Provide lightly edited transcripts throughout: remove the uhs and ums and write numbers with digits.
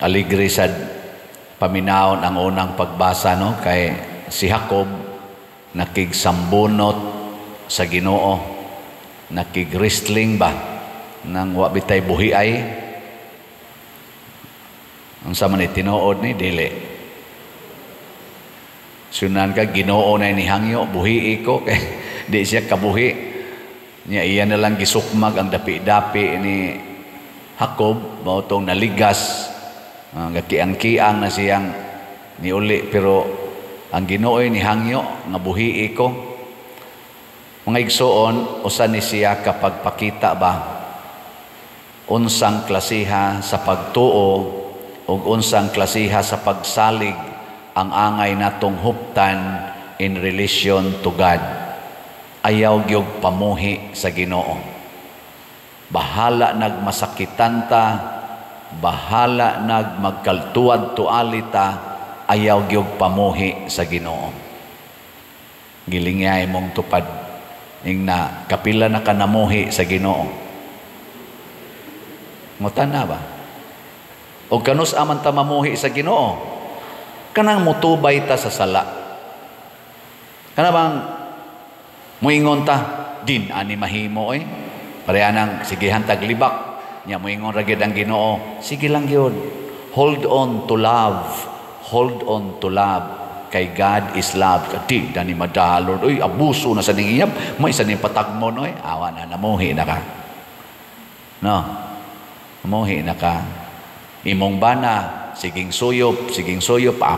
Aligre sad paminawon ang unang pagbasa, no, kay si Jacob nakigsambunot sa Ginoo, nakig-wrestling ba nang wa bitay buhi ay. Unsa man ni tinuod ni dili sunan ka Ginoo na ni hangyo buhi ko kay di siya kabuhi niya, iya na lang gisukmag ang dapi-dapi ni Jacob, mao tong naligas, gakiang-kiang na siyang niuli, pero ang Ginoo ni hangyo nga buhi ko. Mga igsoon, usa ni siya kapag pakita ba unsang klasiha sa pagtuo ug unsang klasiha sa pagsalig ang angay natong huptan in relation to God. Ayaw gyud pamuhi sa Ginoo. Bahala nagmasakitan ta, bahala nag magkaltuwad tuali ta, ayaw gyud pamuhi sa Ginoo. Gilingay mong tupad ing na kapila na ka namuhi sa Ginoo. Ngutan na ba? O kanus aman ta mamuhi sa Ginoo? Kanang mutubay ta sa sala. Kana bang muingon ta din ani mahimo oy. Pareha nang sigihan tag libak nya muingon ra gyud ang Ginoo, sige lang gyud. Hold on to love. Hold on to love. Kay God is love. Di dani madalor. Uy, abuso na sa ning iyab. May sa ning patagmon oy. Awa na, namuhi na ka. No. Namuhi na ka. Imong bana, siging suyop,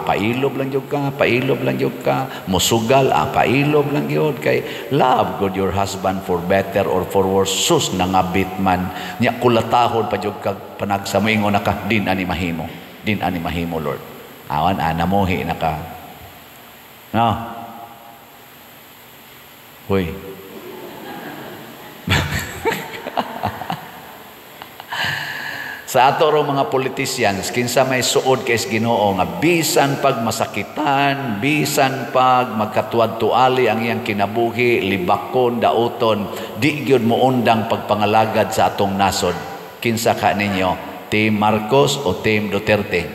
pailob lang gyud ka, pailob lang gyud ka, musugal, pailob lang gyud kay love God your husband for better or for worse. Sus nangabit man nya kulatahon pa gyud kag panagsa, moingon na ka din ani mahimo, din ani mahimo, Lord. Awan namuhi na ka. No. Hoy. Sa ato ro mga politicians, kinsa may suod kay Ginoo nga bisan pag masakitan, bisan pag magkatuad-tuali ang iyang kinabuhi, libakon, dauton, di gyud moundang pagpangalagad sa atong nasod. Kinsa ka ninyo? Team Marcos o Team Duterte?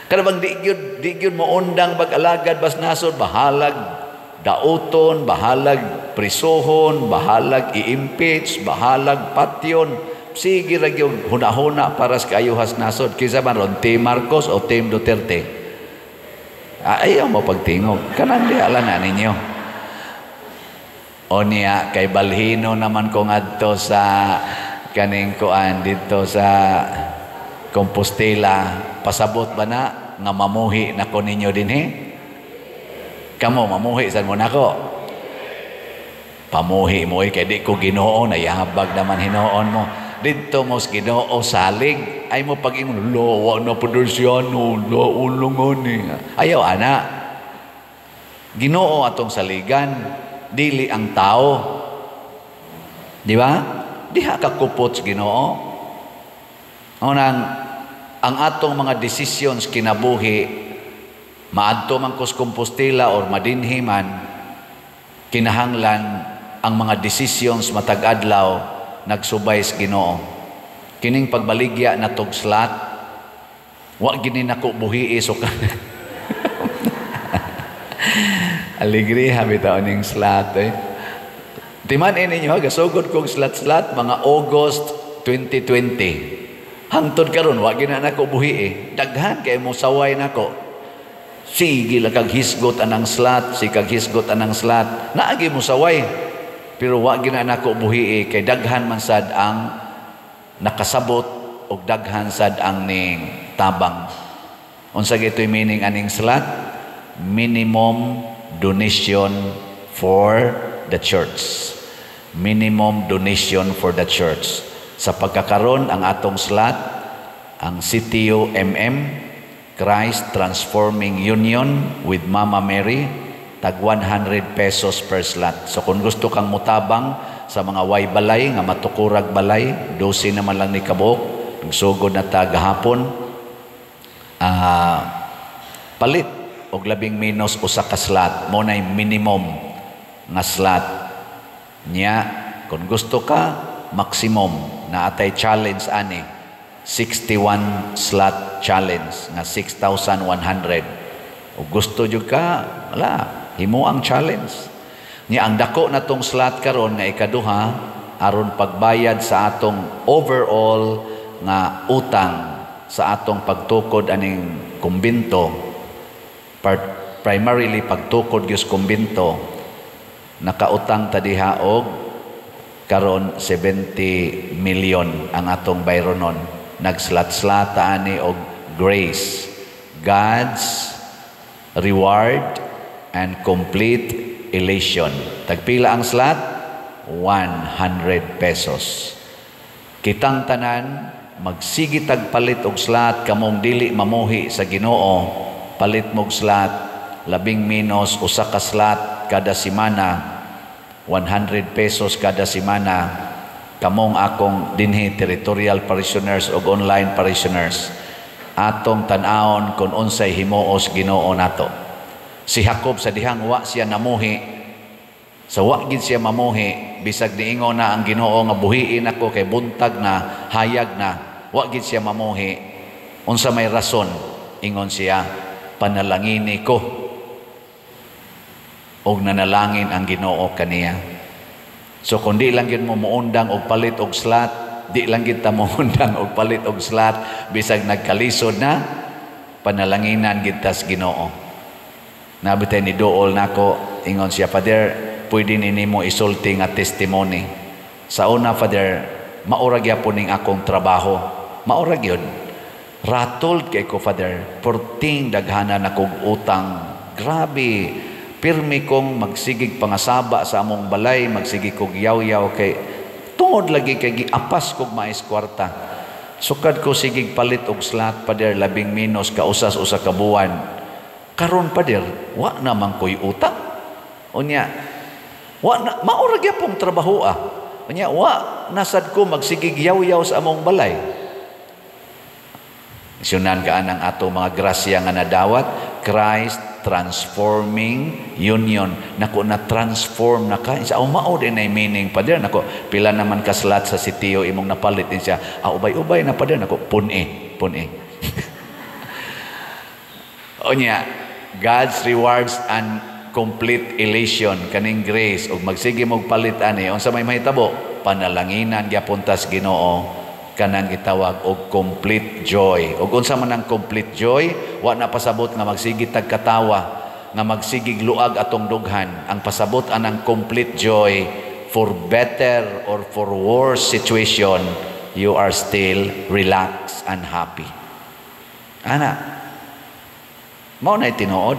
Kada bang di gyud moundang pag-alagad bas nasod, bahalag dauton, bahalag prisohon, bahalag i-impeach, bahalag patyon. Sige ra gyud huna-huna para sa kaayuhas nasod. Kinsa man ron, Team Marcos o Team Duterte? Ayaw mo pagtingog. Kanang diha lang na ninyo. O niya, kay balhino naman ko ngadto sa kaning kuan dito sa Compostela. Pasabot ba na nga mamuhi na ko ninyo dinhi? Kamo mamuhi sad mo nako. Pamuhi mo kay di ko Ginoo, nayahabag naman hinuon mo. Didto mo sa Ginoo salig, ay mo pag-ingon, lo wa na podersyano, lo ulungon ni. Ayaw ana. Ginoo atong saligan, dili ang tao. Di ba? Diha ka kupot sa Ginoo. Unang ang atong mga decisions kinabuhi, maadto man kus Compostela or madinhi man, kinahanglan ang mga decisions matag adlaw nagsubay sa Ginoo. Kining pagbaligya na tog slot, wa gini nako buhi so ka. Alegria bitaw ning slot eh. Timan ninyo gasugod kog slot-slot mga August 2020. Hangtod karon wa gina nako buhi eh. Daghan kay mo saway nako. Sige lang kag hisgot anang slot, sige kag hisgot anang slot. Naagi mo saway. Pero wa gina nako buhi eh, kay daghan man sad ang nakasabot og daghan sad ang ning tabang. Unsa gitoy meaning aning slot? Minimum donation for the church. Minimum donation for the church. Sa pagkakaron ang atong slot, ang CTU MM, Christ Transforming Union with Mama Mary, tag 100 pesos per slot. So kung gusto kang mutabang sa mga way balay, nga matukurag balay, 12 naman lang ni kabuok, nagsugod na ta gahapon, palit og labing minus usa ka slot, mo nay minimum nga slot. Nya, kung gusto ka, Maximum na atay challenge ani, 61 slot challenge nga 6,100. Ug gusto jud ka, wala, himo ang challenge. Nya ang dako na tong slot karon nga ikaduha aron pagbayad sa atong overall nga utang sa atong pagtukod aning kumbinto, primarily pagtukod gyud kumbinto. Nakautang ta diha og karon 70 million ang atong bayronon. Nagslot-slot ani og grace, God's reward and complete elation. Tagpila ang slot? 100 pesos. Kitang tanan magsigi tagpalit og slot. Kamong dili mamuhi sa Ginoo, palit mog slot, labing menos usa ka slot kada semana, 100 pesos kada semana. Kamong akong dinhi territorial parishioners ug online parishioners, atong tan-awon kung unsay himuos Ginoo nato. Si Jacob, sa dihang wa siya namuhi, sa wa gid siya mamuhi bisag niingon na ang Ginoo nga buhiin ako kay buntag na, hayag na, wa gid siya mamuhi. Unsa may rason? Ingon siya, "Panalangini ko," og nanalangin ang Ginoo kaniya. So kung di lang gyud mo muundang og palit og slot, di lang gyud ta muundang og palit og slot bisag nagkalisod na, panalanginan gid tas Ginoo. Nabitay ni duol nako, ingon siya, "Father, pwede ni nimo isulti nga testimony. Sa una, Father, maura gyapon ning akong trabaho. Maura gyud. Rattled kay ko, Father. Perting daghanan akong utang. Grabe. Pirmi kong magsigig pangasaba sa among balay, magsigig kog yaw-yaw kay tungod lagi kay giapas kog mais kwarta. Sukad ko sigig palit og slot, Father, labing menos kausas usa ka buwan. Karon, Father, wa naman ko'y utang. Unya, wa na, maura gyapong trabaho ah. Unya, wa nasad ko magsigig yaw-yaw sa among balay." Sunan ka ang ato mga grasya nga nadawat, Christ transforming union. Nako, na transform na ka. Sa mao din ay meaning, Father. Nako, pila naman ka slot sa sitiyo imong napalit din siya? "Ah, ubay-ubay na, Father." Nako, pun-e, pun-e. Unya, God's rewards and complete elation kaning grace, ug magsige mog palit ani, unsa may mahitabo? Panalanginan gyapon tas Ginoo kanang gitawag og complete joy. Ug unsa man ang complete joy? Wa na pasabot nga magsige tag katawa, nga magsigig luag atong dughan. Ang pasabot anang complete joy, for better or for worse situation, you are still relaxed and happy. Ana. Mao na tinuod.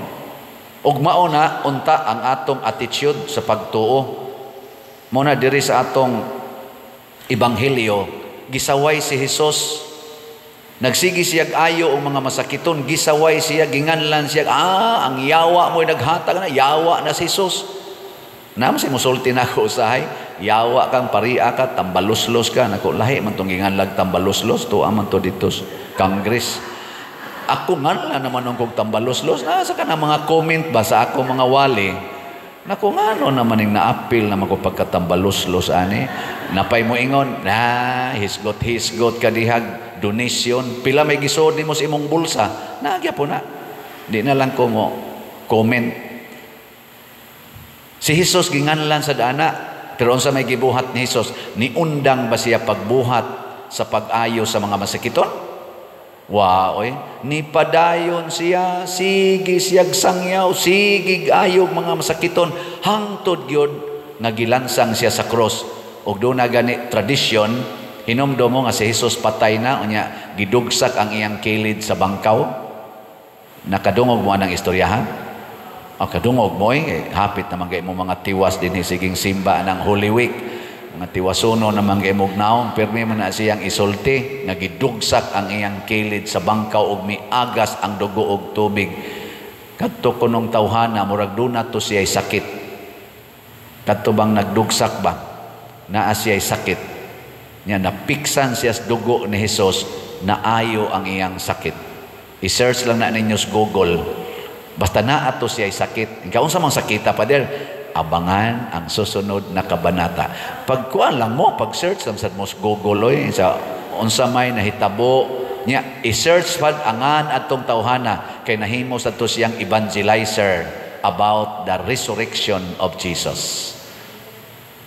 Ug mao na unta ang atong attitude sa pagtuo. Mao na diri sa atong ebanghelyo, gisaway si Jesus. Nagsige siya ayo og mga masakiton, gisaway siya, ginganlan siya, "Ah, ang yawa mo naghatag na, yawa na si Jesus." Naman si musulti na ako usahay, "Yawa kang paria ka, tambaluslos ka." Nako, lahi man tong ginganlag tambaluslos, tuwa man to dito Congress. Ako nga naman nung kog tambaluslos, nasa ka na mga comment ba sa ako mga wali. Nako, ngano naman ning naapil naman ko pagkatambaluslos ani. Napay mo ingon, na hisgot hisgot ka dihag donation, pila may gisod nimo sa imong bulsa. Nagya po na. Di na lang ko mo comment. Si Jesus ginganlan sa dana, pero unsa may gibuhat ni Jesus? Niundang ba siya pagbuhat sa pag-ayo sa mga masakiton? Wa oy, ni padayon siya, sige siyag sangyaw, sige ayog mga masakiton hangtod gyud nga gilansang siya sa cross. Ug doon na gani tradisyon, hinumdum mo nga si Jesus patay na, unya gidugsak ang iyang kilid sa bangkaw. Nakadungog mo anang istorya, ha? O kadungog mo eh, hapit naman kay mo mga tiwas din siging simba ng Holy Week. Mga tiwasuno naman kay mog naong, pirmi man na siyang isulti nga gidugsak ang iyang kilid sa bangkaw ug miagas ang dugo og tubig. Kadto kunong tawhana, murag duna to siya'y sakit. Kadto bang nagdugsak ba? Naa siya'y sakit. Nya napiksan siya sa dugo ni Hesus, naayo ang iyang sakit. I-search lang na ninyo sa Google. Basta naa to siya'y sakit. Ikaw, unsa mang sakita, Father? Abangan ang susunod na kabanata. Pagkuan lang mo, pag-search lang sad mo sa Google oy, sa unsa may nahitabo niya, i-search pad angan atong tawhana kay nahimo sa to siyang evangelizer about the resurrection of Jesus.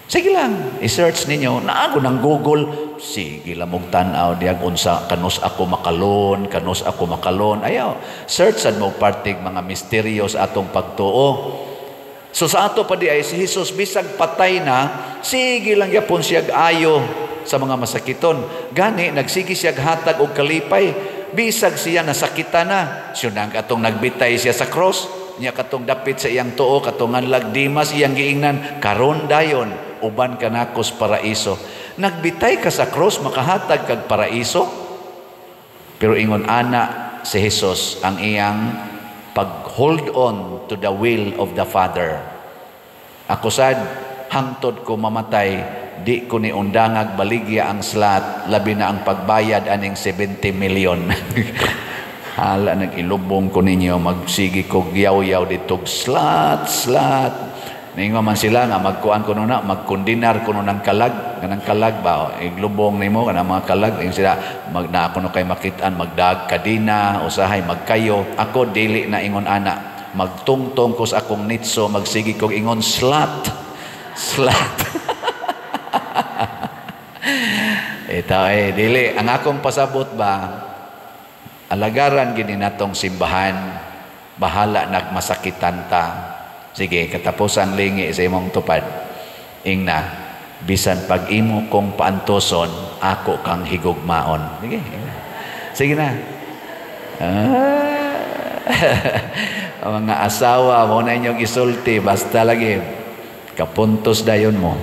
Sige lang, i-search ninyo. Naago ng Google. Sige lang mong tan-aw diyag unsa kanus ako makalon, kanus ako makalon. Ayaw. Search sad mo partig mga misteryo sa atong pagtuo. So sa ato pa di ay si Jesus bisag patay na, sige lang gyapon siya ayo sa mga masakiton. Gani nagsige siya hatag og kalipay bisag siya nasakitan na. Siya nang katong nagbitay siya sa cross, niya katong dapit sa iyang tuo, katong nganlag Dimas, iyang giingnan, "Karon dayon uban ka nako sa paraiso." Nagbitay ka sa cross, makahatag kag paraiso? Pero ingon ana si Jesus ang iyang pag-hold on to the will of the Father. Ako sad, hangtod ko mamatay, di ko ni undangag baligya ang slot, labi na ang pagbayad aning 70 million. Hala, nag-ilubong ko ninyo, magsigi ko yaw-yaw dito, slot, slot. Ningo man sila nga magkuan ko na, magkundinar ko ng kalag, kanang kalag ba, iglubong nimo kanang mga kalag, ingon sila mag na ako no kay makitaan magdag kadina, usahay magkayo. Ako dili na ingon ana. Magtungtong ko sa akong nitso, magsigi kog ingon slot. Slot. Ito eh dili ang akong pasabot ba, alagaran gini natong simbahan, bahala nagmasakitan ta. Sige, katapusan lingi sa imong tupad. Ingna, bisan pag imo kong paantoson, ako kang higugmaon. Sige, sige na. Ah. Mga asawa, mo na inyong isulti, basta lagi, kapuntos dayon mo.